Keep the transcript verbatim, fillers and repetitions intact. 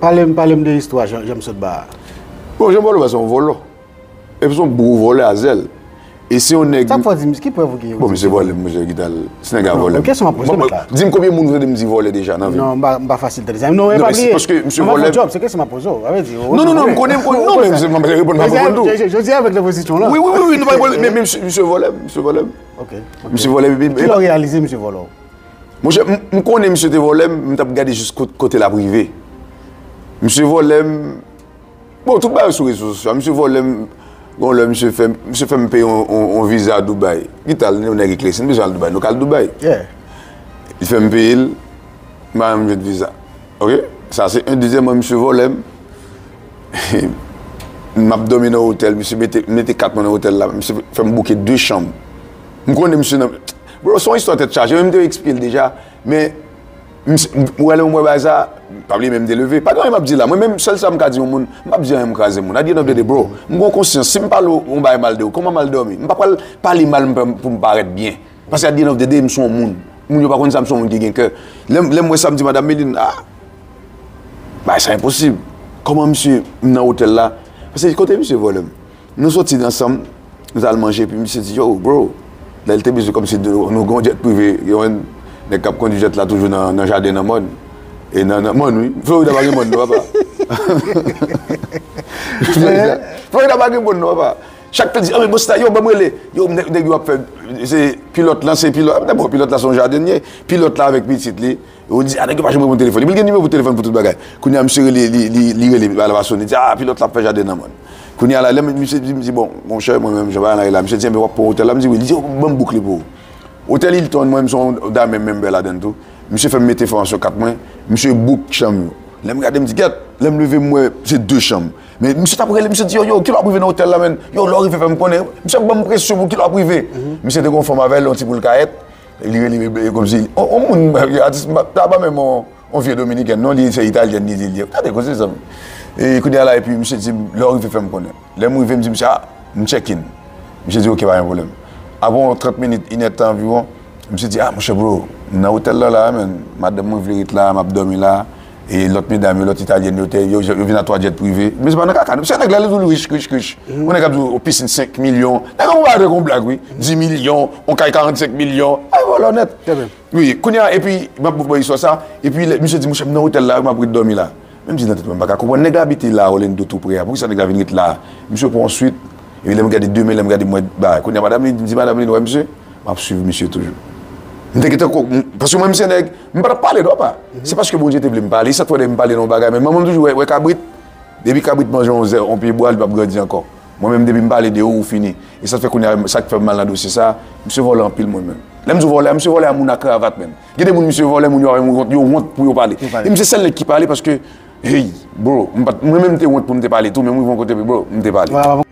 Pale m, pale m de istwa Jean, Jean Sotba a. Bon, Jean Paul se yon vòlò. Epi se yon gwo vòlè a zèl. E se yon nèg. Sa k fè w di m, ki prèv ou gen? Bon, misye vòlè, misye ki tal. Se nèg a vòlè. Kesyon m ap poze w la. Di m konbyen moun ou tande m di vòlè deja nan vi m? Non, m pa fasil tande sa. Non, e pa bliye. Paske misye vòlè. Job, se kesyon m ap poze w. Sa vle di. Non, non, non, m konnen, m konnen. Non, men se, m ap reponn, m ap reponn tou. Jodi a avèk nan pozisyon la. Wi, wi, wi, wi, nou pa reponn, men misye vòlè, misye vòlè. Ok. Misye vòlè, epi. Kilè w reyalize misye vòlè w? Monchè, m konnen misye te vòlè m, m t ap gade jis kote l ap rive. Misye vòlè m. Bon, tout bagay sou rezo sosyo. Misye vòlè m. Gon lè misye fè, misye fè m peye yon, yon, yon viza Dubai. Ki tal, yon nèg eklesi, m bezwen al Dubai, nou ka al Dubai. Li fè m peye l, m pa menm jwenn viza. Ok? Sa se yon. Dezyèmman, misye vòlè m. M ap dòmi nan otèl, misye mete, mete kat mwen nan otèl la, misye fè m bouke de chanm. M konnen misye nan. Bro, se yon istwa tèt chaje, men m te eksplike l deja, men misye, ou wè lè m wè bagay sa, pa bliye men m te leve. Pa gen anyen m ap di la, mwen menm sèl sa m ka di yon moun, m p ap di anyen m kraze moun. At the end of the day, bro, m gon konsyans, si m pale yon bagay mal de ou, kòman m al dòmi? M pa pral pale mal pou m parèt byen. Paske at the end of the day, m se yon moun. Moun yo pa konn sa, m se yon moun ki gen kè. Lè m, lè m wè sa, m di madanm Meline, ah, bagay sa enposib. Kòman misye, m nan otèl la? Paske kote misye vòlè m? Nou soti ansanm, nou t al manje, epi misye di, yo, bro, lè l te bezwen kòmsi nou gen yon jet prive, gen yon nèg k ap kondui jet la toujou nan, nan jaden nan mòn. E nan, nan mòn, wi. Florida pa gen mòn, non, papa. Florida, Florida pa gen mòn, non, papa. Chak tan di, ah, men bòs la, yo, ban m rele. Yo, nèg, nèg yo ap fè, se pilòt lan, se pilòt. Dabò, pilòt la se yon jadenyè. Pilòt la avèk pitit li. Yo di, ah, nèg yo pa janm reponn telefòn. Epi l gen nimewo telefòn pou tout bagay. Kounye a, misye rele, li, li, li rele, bagay la pa sone. Li di, ah, pilòt la ap fè jaden nan mòn. Kounye a la, lè misye di, m di, bon, monchè, mwen menm, jan bagay la ye la. Misye di, enben, w ap pran otèl la? M di, wi. Li di, oh, ban m book li pou ou. Otèl Hilton, mwen menm, se yon Diamond member ladan l tou. Misye fè m mete enfòmasyon kat mwen. Misye book chanm yo. Lè m gade, m di, gèt. Lè m leve, m wè, se de chanm. Men misye t ap rele, misye di, yo, yo, kilè w ap rive nan otèl la, menn? Yo, lè w rive, fè m konnen. Misye ap ban m presyon pou kilè w ap rive. Misye te gon fanm avè l, yon ti poul kayèt. Li rele, e, kòmsi, on, on moun, atis, ta pa menm on, on vye dominikèn, non, li se italyèn, li di, li, gade, koze sa. E kounye a la, epi misye di, lè w rive, fè m konnen. Lè m rive, m di misye, ah, m check in. Misye di, ok, pa gen pwoblèm. Apre yon trant minit, inèdtan anviwon, misye di, ah, monchè, bro, m nan otèl la, la, menn. Madanm mwen vle ret la, m ap dòmi la. E lòt medam yo, lòt italyèn yo, te, yo, yo vin a twa jet prive. Men se pa nan kaka, non. Se nèg la, li di w rich, rich, rich. Yon nèg ap di w, yon pisin senk milyon. Nèg ap pale kon blag, wi. Dis milyon, yon kay karannsenk milyon. Ay, vòlò nèt. Wi, kounye a, epi, m ap ba w istwa sa. Epi, lè, misye di, monchè, m nan otèl la, m ap ret dòmi la. Men m di nan tèt mwen, m pa ka konprann. Nèg la abite la, Orlando, tou pre a. Poukisa nèg la vin ret la? Misye pran yon swit. Epi, lè m gade demen, lè m gade m wè, ba, kounye a, madanm li, m di madanm li, nou wè misye? M ap swiv misye toujou. M te gentan ko-, m, paske mwen, m se nèg, m pa t ap pale, non, pa. Se paske Bondye te vle m pale. E sa t fè m pale nan yon bagay, men manman m toujou wè, wè kabrit. Depi kabrit manje yon zè, yon pye bwa, li p ap grandi ankò. Mwen menm, depi m pale de ou, ou fini. E sa t fè kounye a, sa k fè m mal nan dosye sa, misye vòlè anpil mwen menm. Lè m di w vòlè, misye vòlè a moun a kravat menm. Gen de moun misye vòlè, moun yo, yo wont, yo wont pou yo pale. E misye sèl nèg ki pale paske, hey, bro, m pa t, mwen menm m te wont pou m te pale tou, men m rive yon kote, bro, m te pale.